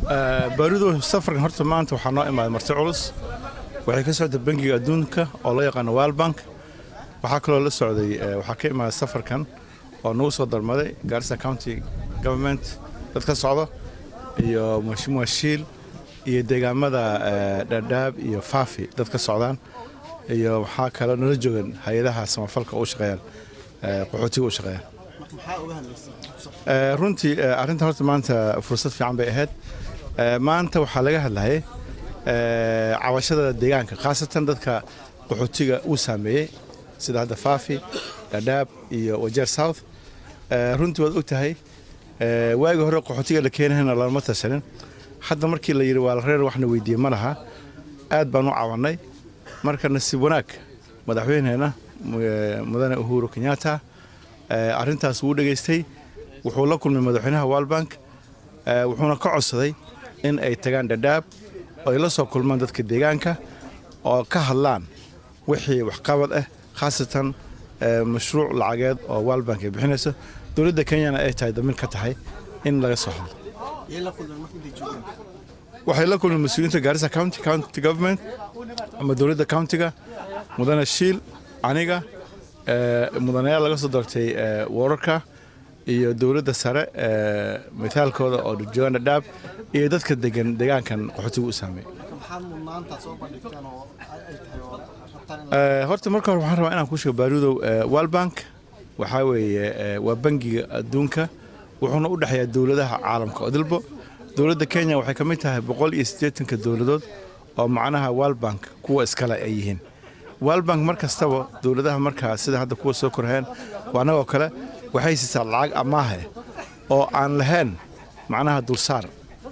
Baarido, safarkan horta maanta waxaa noo imaaday marti culus. Waxay ka socday Bangiga Adduunka oo loo yaqaano World Bank. Waxaa kaloo la socday, waxaa ka imaaday safarkan oo nagu soo darmaday Garissa County Government dad ka socdo iyo Mheshimiwa Shiil iyo deegaamada Dhadhaab iyo Faafi dad ka socdaan, iyo waxaa kaloo nala joogan hay-adaha samafalka u shaqeeyaan, qaxootiga u shaqeeyaan. Runtii arrintan horta maanta fursad fiican bay ahayd. Maanta waxaa laga hadlayay cabashada deegaanka, khaasatan dadka qaxootiga uu saameeyey, sida hadda Faafi, Dhadhaab iyo Wajeer South. Runtii waad og tahay, waagii hore qaxootiga la keenahayna lama tashanin. Hadda markii la yidhi waa la reer, waxna weydiiyey ma laha. Aad baan u caawannay. Marka nasiib wanaag, madaxweyneena Mudane Uhuru Kenyatta arrintaas wuu dhegaystay. Wuxuu la kulmay madaxweynaha World Bank, wuxuuna ka codsaday in ay tagaan Dhadhaab oo ay la soo kulmaan dadka deegaanka oo ka hadlaan wixii waxqabad ah, khaasatan mashruuc lacageed oo World Bank ay bixinayso, dowladda Kenyana ay tahay damin ka tahay in laga soo hadlo. Waxay la kulmeen mas-uuliyiinta Garissa County Government ama dowladda countyga, Mudane Shiil, aniga, mudanayaal laga soo doortay wararka iyo dowladda sare mithaalkooda oo joogaan Dhadhaab iyo dadka degan deegaankan qaxootiga u saameeyey. Horta marka hore waxaan rabaa inaan kuu sheego, Baarudow, World Bank waxaa weeye waa Bangiga Adduunka, wuxuuna u dhexeeyaa dowladaha caalamka oo dilbo. Dowladda Kenya waxay ka mid tahay 180-ka dowladood oo macnaha World Bank kuwa iskale ay yihiin. World Bank mar kastaba dowladaha markaa, sida hadda kuwa soo korheen waa annagoo kale, waxay siisaa lacag amaahe oo aan lahayn macnaha dulsaar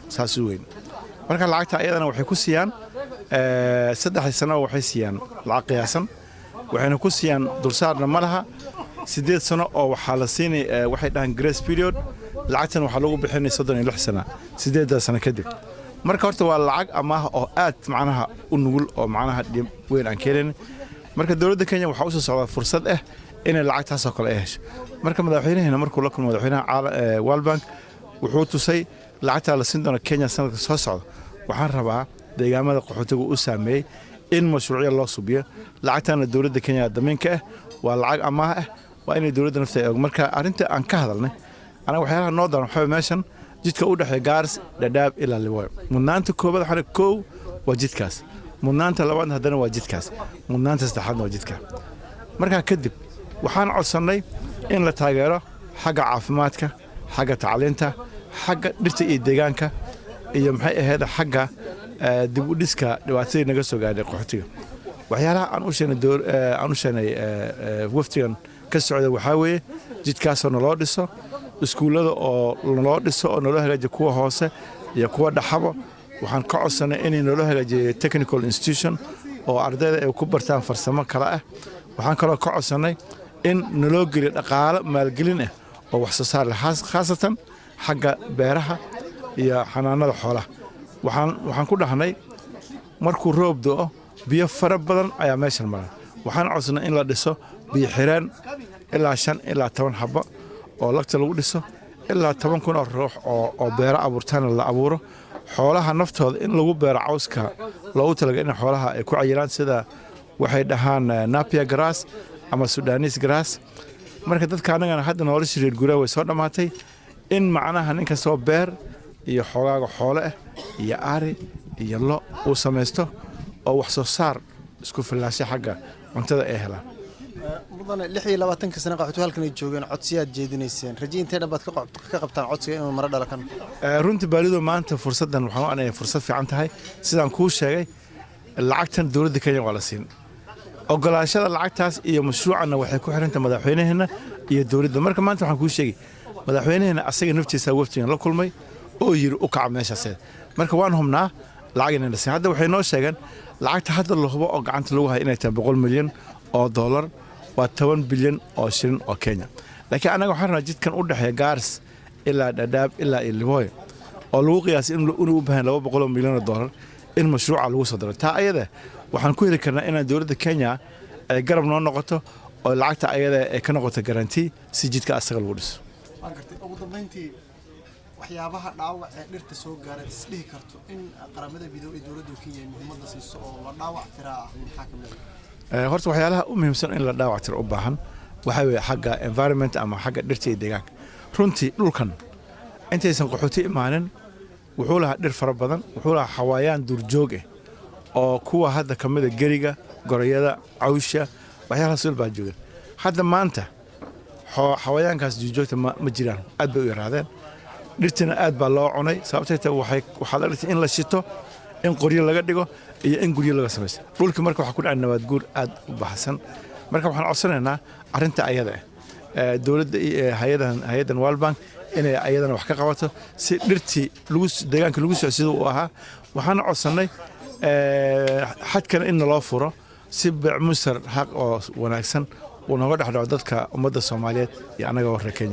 saas u weyn. Marka lacagta ayadana waxay ku siiyaan 3dii sanaba, waxay siiyaan lacag qiyaasan, waxayna ku siiyaan dulsaarna ma laha. 8 sano oo waxaa la siinay waxay dhahaan grace period. Lacagtan waxaa lagu bixinay 36 sana, 8-daa sano kadib. Marka horta waa lacag amaah oo aad macnaha u nugul oo macnaha dhib weyn aan keenayn. Marka dowladda Kenya waxaa usoo socdaa fursad ah inay lacagtaasoo kale ay hesho. Marka madaxweynaheena markuu la kulmo madaxweynaha World Bank, wuxuu tusay lacagtaa la siin doono Kenya sanadka soo socda. Waxaan rabaa deegaamada qaxootiga u saameeyey in mashruucyo loo subiyo. Lacagtana dowladda Kenya damiinka ah, waa lacag amaah ah, waa inay dowladda nafta og. Marka arrinta aan ka hadalnay anaga, waxyaalaha noo daran waxaa meeshan jidka u dhexeeya Gaaris, Dhadhaab ilaa Libooyo. Mudnaanta koobaad waxaa kow waa jidkaas, mudnaanta labaadna haddana waa jidkaas, mudnaanta saddexaadna waa jidka. Markaa kadib waxaan codsannay in la taageero xagga caafimaadka, xagga tacliinta, xagga dhirta iyo deegaanka, iyo maxay ahayd, xagga dib u dhiska dhibaatadii naga soo gaadhay qaxootiga. Waxyaalaha aan u sheegnay wafdigan ka socda waxaa weeye jidkaasoo naloo dhiso, iskuullada oo naloo dhiso oo naloo hagaajiyo, kuwa hoose iyo kuwa dhaxabo. Waxaan ka codsanay inay naloo hagaajiyo technical institution oo ardayda ay ku bartaan farsamo kale ah. Waxaan kaloo ka codsannay in naloo geliyo dhaqaalo maalgelin ah oo wax soo saar leh, khaasatan xagga beeraha iyo xanaanada xoolaha. Waxaan ku dhahnay, markuu roob do'o biyo fara badan ayaa meeshan mara. Waxaan codsanay in la dhiso biyo xireen ilaa 5 ilaa 10 xabo oo lagta lagu dhiso, ilaa 10,000 oo ruux oo beero abuurtaana la abuuro. Xoolaha naftooda in lagu beero cawska loogu talagalay in xoolaha ay ku cayilaan, sida waxay dhahaan napier grass ama Sudanese grass. Marka dadka annagana hadda nolosha reer guraa way soo dhammaatay, in macnaha nin kastoo beer iyo xoogaaga xoole ah iyo ari iyo lo uu samaysto oo wax soo saar isku fillaashay xagga cuntada ay helaan. Mudane, 26-ka sano qaxootigu halkan ay joogeen, codsiyaad jeedinayseen. Raje intee dhan baad ka qabtaan codsiga inuu maro dhala kan? Runtii baalido, maanta fursaddan waxaan u anaya fursad fiican tahay. Sidaan kuu sheegay, lacagtan dowladda Kenya waa la siin. Ogolaashada lacagtaas iyo mashruucanna waxay ku xirantay madaxweynaheenna iyo dowladda. Marka maanta waxaan kuu sheegay, madaxweynaheena asaga naftiisa waftigan la kulmay oo yiri u kaca meeshaas. Marka waan hubnaa lacag inay la siin. Hadda waxay noo sheegeen lacagta hadda la hubo oo gacanta lagu hayo inay tahay 100 milyan oo dollar, waa 10 bilyan oo shilin oo Kenya. Laakiin annaga waxaan rabnaa jidkan u dhexeeya Gaaris ilaa Dhadhaab ilaa iyo Libooyo oo lagu qiyaasay inuu u baahan 200 milyan oo dollar in mashruuca lagu soo daro. Taa ayada waxaan ku heli karnaa inaan dowladda Kenya ay garab noo noqoto oo lacagta ayada ay ka noqoto guarantee si jidka asaga lagu dhiso. Ugu dambeyntii, Waxyaabaha dhaawac ee dhirta soo gaaray isdhihi karto in Qaramada Midoobey ee dowladda Kenya ay muhiimadda siiso oo la dhaawac tiraa ah, maxaa ka mid ah? Horta waxyaalaha u muhiimsan in la dhaawac tiro u baahan waxaa weeye xagga environment ama xagga dhirta iyo deegaanka. Runtii dhulkan intaysan qaxooti imaanin wuxuu lahaa dhir fara badan, wuxuu lahaa xawaayaan duurjoog ah oo kuwa hadda ka mida geriga, gorayada, cawsha, waxyaalahaas baa jooga. Hadda maanta xawayaankaas duurjoogta ma jiraan, aad bay u yaraadeen. Dhirtina aad baa loo cunay. Sababtay tahay waxaa la dhirtay in la shito, in qoryo laga dhigo iyo in guryo laga samaysto dhulkii. Marka waxaa ku dhacay nabaad guur aad u baxsan. Marka waxaan codsanaynaa arrinta ayada ah dowladda, hay-adan World Bank, inay ayadana wax ka qabato si dhirtii lagu deegaanka lagu socsido uu ahaa. Waxaana codsannay xadkana in naloo furo si beecmusar xaq oo wanaagsan uu nooga dhex dhaco dadka ummadda Soomaaliyeed iyo annaga oo reer Kenya.